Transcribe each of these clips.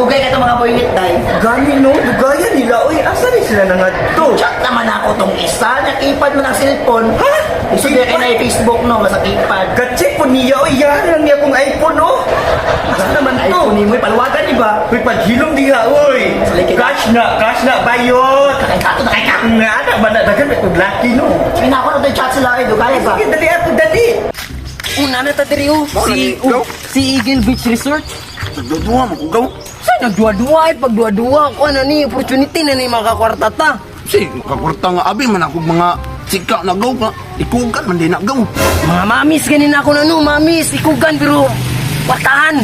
Dugay ka mga boylet day. Gani no, dugayan nila. Uy, asa ni sila nangadto? Chat naman ako tong isa, nakipad mo ng cellphone. Ha? Isod na kay na Facebook no, nga sa keypad. Gatcheck po niya, uy, yan lang niya akong iPhone, oh. Asa naman to? iPhone ni mo, paluwagan di ba? Uy, paghilom diha, uy. Cash na, bayot. Kay kato na kay ka. Nga na ba na, daghan may kong lucky, no? Sige na ako na chat sila ay dugay ba. Sige, dali ako, dali. Una na ta diri oh. Si oh, si Eagle Beach Resort. Nagduduha mo kugaw. Sa nagduwa-duwa ay pagduwa-duwa ko ano ni opportunity na ni makakwarta ta. Si kakurta nga abi man ako mga sika na gaw ka. Ikugan man din na gaw. Mga mamis ganin ako na no, mamis ikugan pero kwartahan.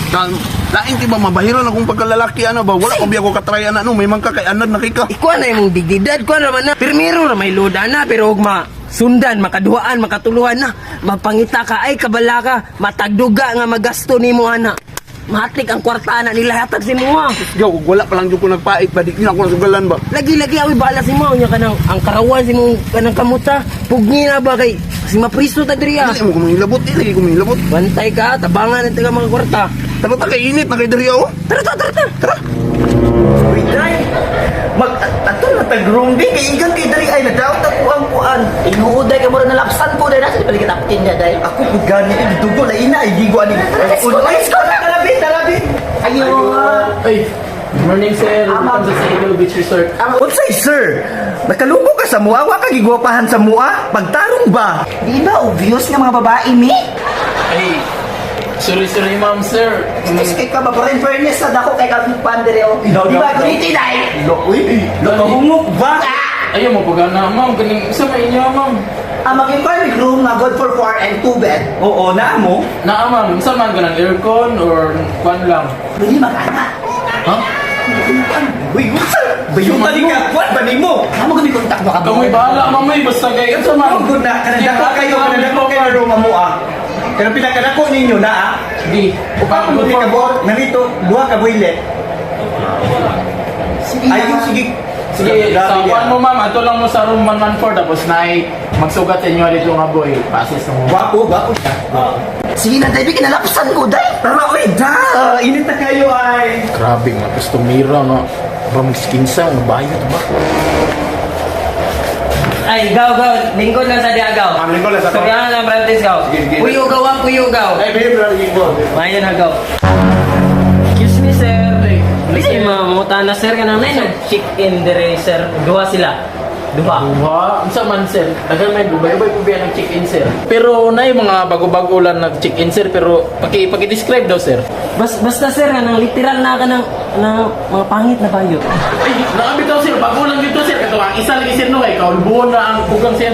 Na, lain ti ba mabahiran akong pagkalalaki ana ba wala ko biya ko katry ana no may mangka kay anad na kay ka. Ikuan na imong dignidad kuan ra man na. Pirmiro ra may loda na pero ug ma sundan makaduhaan makatuluhan na mapangita ka ay kabala ka matagduga nga magasto nimo ana. Mahatlig ang kwarta na nila hatag si mo. Gaw ug wala pa lang jud ko nagpait ba di na ako nasugalan ba. Lagi-lagi awi bala si mo nya kanang ang karawan si mong kanang kamuta. Pugni na ba kay si mapriso ta diri ah. Dili mo ko mangilabot, di lagi ko mangilabot. Bantay ka, tabangan ang taga mga kwarta. Tara ta kay init na kay diri oh. Tara ta, tara ta. Tara. Uy, day. Mag, ato na tag-room di, kay igan kay dali ay nadaot ako ang kuan. Tinuod day ka mo na lapsan ko day nasa balikat aptin niya day. Ako po gani, eh, dugo na ina, ay gigo ani. Let's go, let's go. Tarabi, tarabi. Ayun. Ay, good morning sir. Ama. Welcome sa Eagle Beach Resort. Unsay, sir? Nakalubo ka sa mua, wa ka gigwapahan sa mua? Pagtarong ba? Di ba obvious nga mga babae mi? Ay, sorry sorry ma'am sir. Kay ka ba pero in fairness sa dako kay ka pandere oh. No, Di no, ba no. guliti day? Lo, uy, lo, kahungok ba? Ayaw mo pagana ma'am, kaning sa may inyo ma'am. Ang mag-inquire room nga good for 4 and 2 bed. Oo, na mo. Naa ma'am, sa man ganang aircon or kwan lang. Pwede mag-ana. Ha? Uy, unsa? Bayutan ni ka, kuan ba nimo? Amo gami kontak mo ka ba? Kamoy bahala ma'am ay basta kay sa man. Ang good na, kanadako kayo, kanadako kayo na room mo ah. Pero pinakanako ninyo na ah. Sige. Upa ko ni kabot, narito, duha ka boylet. Sige. Ay, na. sige. Sige, Grabe sa niya. kwan mo ma'am, ato lang mo sa room 114 tapos na magsugat sa inyo dito nga boy. Passes mo. Gwapo, gwapo siya. Sige na day, kinalapsan ko day. Tara, uy, da! Init na kayo ay. Grabe nga kustumira no. Bra mag-skinsa, bayot ba? Ay, gaw, gaw. Lingkod lang sa diagaw. Ah, lingkod lang sa to. Sobrahan lang, Francis, gaw. Sige, sige. Puyo, gaw, ang puyo, gaw. Ay, babe, lagi ko. Mayon na, gaw. Excuse me, sir. Kasi mamuta na, sir. Kanang na nag-check-in dire, sir. Duha sila. Duha. Duha, unsa man sir? Daghan may ubay-ubay po biya nag-check-in sir. Pero na yung mga bago-bago lang nag-check-in sir pero paki-describe daw sir. Basta, sir, kanang literal na kanang na mga pangit na bayot. Ay, naabi daw sir, bago lang dito sir. Kato ang isa lagi sir no kay kaulbuon na ang kugang sir.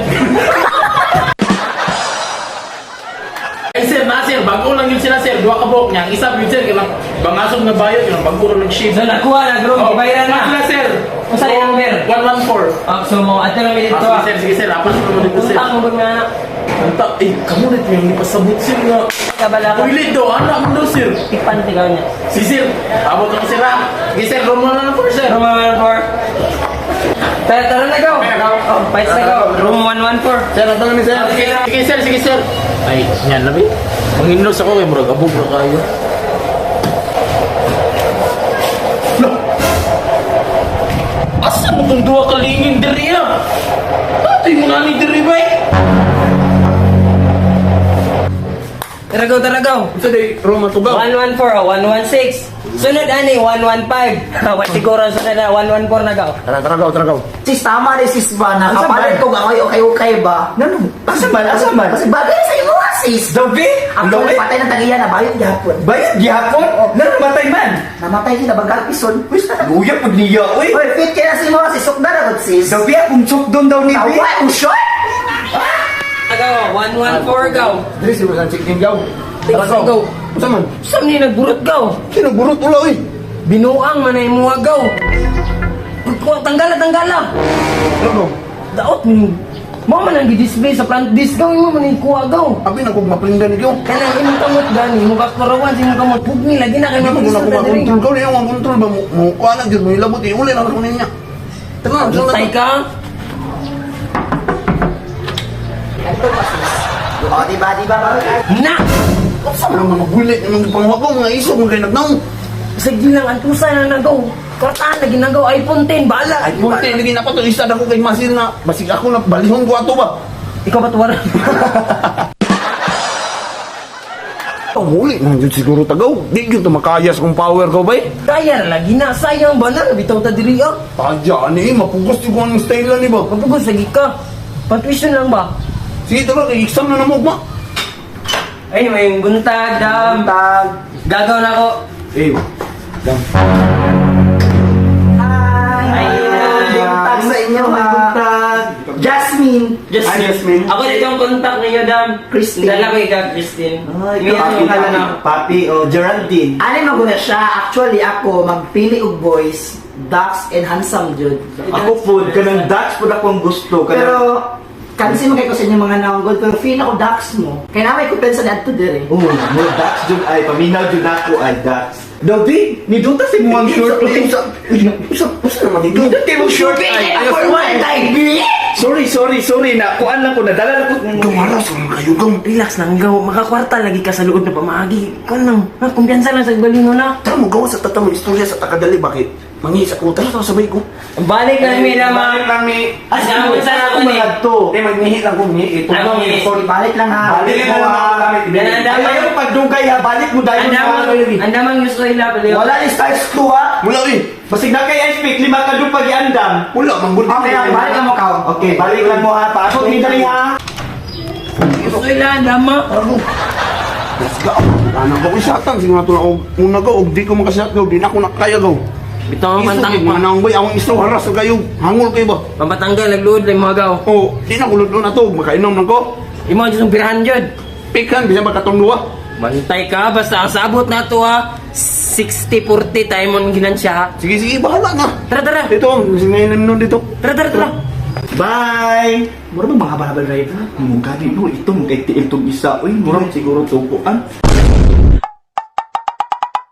Ay sir, na sir, bago lang yun sila sir. Duha ka buhok niya. Ang isa yun sir, kanang bangasog na bayot, kanang bago lang nag-shave. So, nakuha na, groom. Oh, Ibayaran na. sila sir. Unsa yung number? 114. Oh, so, mo, ato lang dito. Ah, sige sir, sige sir. Apas mo dito sir. Punta mo nga. Punta, eh, kamu na yung pasabot sir nga. Kabala ka. Toilet daw, anak mo daw sir. Tipan, tigaw niya. Si sir, abot ako sir ha. Sige sir, room 114 sir. Room 114. Tara, tara na, go. Oh, fights na, go. Room 114. Sir, ato ni sir. Sige, sige sir, sige sir. Ay, yan na ba? Manginlos ako kay murag abog ra kayo. Lo. Asa mo tong duha ka lingin diri ah? Patay mo na ni diri bay. Tara, go, tara, go. Unsa day room ato gaw? 114, oh, 116. Sunod ani 115. Wa siguro sunod na 114 na gaw. Tara, tara gaw, tara gaw. Sis tama ni sis ba na kapalit ko nga okay okay ba? Nano? Asa man, asa man? Kasi bagay na sa imo ah, sis. Dabi? Ang Lo, eh. patay ng tagiya na bayot gyapon. Bayad gihapon? Nano matay man? Namatay sila bagal pison. Uy, luya pud niya, uy. Oy, fit kay na si mo sis sukda na gud sis. Dabi akong sukdon daw ni Bi. Tawa ang short. Gaw, 114 gaw. Diri siguro sa check-in gaw. Tara Tara, gaw. gaw. Unsa man? Sam ni nagburot gaw. Sino burot ula oy? Binuang man ay muha gaw. Kuha tanggala tanggala. Tara gaw. Daot ni mo man ang gi-display sa front desk gaw mo man ang kuha gaw. Abi na kog maplindan ni gaw. Kanang imong kamot gani mo kasparawan sa imong kamot pugni lagi na kay Hindi mo na mapriso ko na diri. makontrol gaw, niya ang control ba mo mo kuha na gyud mo ilabot iuli na ko niya. Tara, unsa Tay na? ka. Oh, di ba, di ba? Na. Unsa man ang mga bulit ng mga pangwako mga isog mga kay nagnaong. Sige lang, antusa na nagaw. Kwartaan na ginagaw, iPhone 10, bala. Ay, punti, lagi na ko to. Isa na ko kay Masil na. Basig ako na balihon ko ato ba? Ikaw ba tuwara? Oh, huli na yun siguro tagaw. Di yun to makaya sa kong power ko ba eh? Kaya na lagi na, sayang ba na? Bitaw ta diri ah. Tadya, ani eh, mapugos yung anong style na ni ba? Mapugos lagi ka. Patuition lang ba? Sige, tara, kay exam na namog ma. Ay, may buntag, dam. Tag. Gagaw na ako. Eh, dam. Hi! Buntag sa inyo ha. Buntag. Jasmine. Jasmine. Hi, Jasmine. Ako dito ang contact ninyo, dam. Christine. Dala ko ikaw, Christine. Ay, May Papi, ano ka na. Papi, o Geraldine. Ano maguna siya? Actually, ako, magpili og boys, ducks and handsome jud. Ako food, kanang Dutch food akong gusto. Kanang, Pero, kansi man kay ko sa inyong mga naunggol, pero feel ako ducks mo. Kaya na may kumpensa ni adto dire. Oh, mo Dutch jud ay paminaw jud ako ay Dutch. Daw di, ni duta si muang short. Usa, usa, usa naman ito. Nindot kay mo short ay. For one time, Sorry, sorry, sorry na kuan lang ko nadala lang ko. Gumaras naman kayo, gaw. Relax lang, gaw. Makakwarta lagi ka sa luod na pamaagi. Ikaw lang. Ha, kumpiyansa lang sa balino na. Tara mo, gawa sa tatang istorya sa takadali. Bakit? Mangi sa ko. Tara, tara, sabay ko. Balik na mi naman. Balik lang ni. Asa mo sa ako ni. Mga to. Hindi, magnihi lang ko. Mihi. Ito Ano, lang. mihi? Sorry, balik lang ha. Balik mo ha. Yan, Ayaw pagdugay ha, balik mo dayon Ang ha. damang, ang damang gusto nila pala. Wala ni stars 2 ha. Wala eh. Basig na kay ice pick, lima ka doon pag iandam. Wala, manggol. Okay lang, balik lang mo ka. Okay, balik lang mo ha. Paabot ni dali ha. Gusto nila, ang dama. Tara ko. Let's go. Ano ko isatan? Sige na ito na ako. Una go, og di ko makasat go. Di na ako nakaya go. Bitaw ang Iso, pantang. mga naong bay, akong iso, haras na kayo. Hangol kayo ba? Pampatanggal, nagluod lang mga gaw. Oh, di na kulod na to. Makainom lang ko. Imo dyan yung pirahan dyan. Pikan, bisan ba katong duwa? Bantay ka, basta ang sabot na to ha. 60-40 tayo mo ginansya ha. Sige, sige, bahala na. Tara, tara. Dito, ngayon nun dito. Tara, tara, tara. Bye! Mura ba mga habal-habal driver? Mungkadi no, ito mong kay tiil tong isa. Uy, murang siguro tukuan.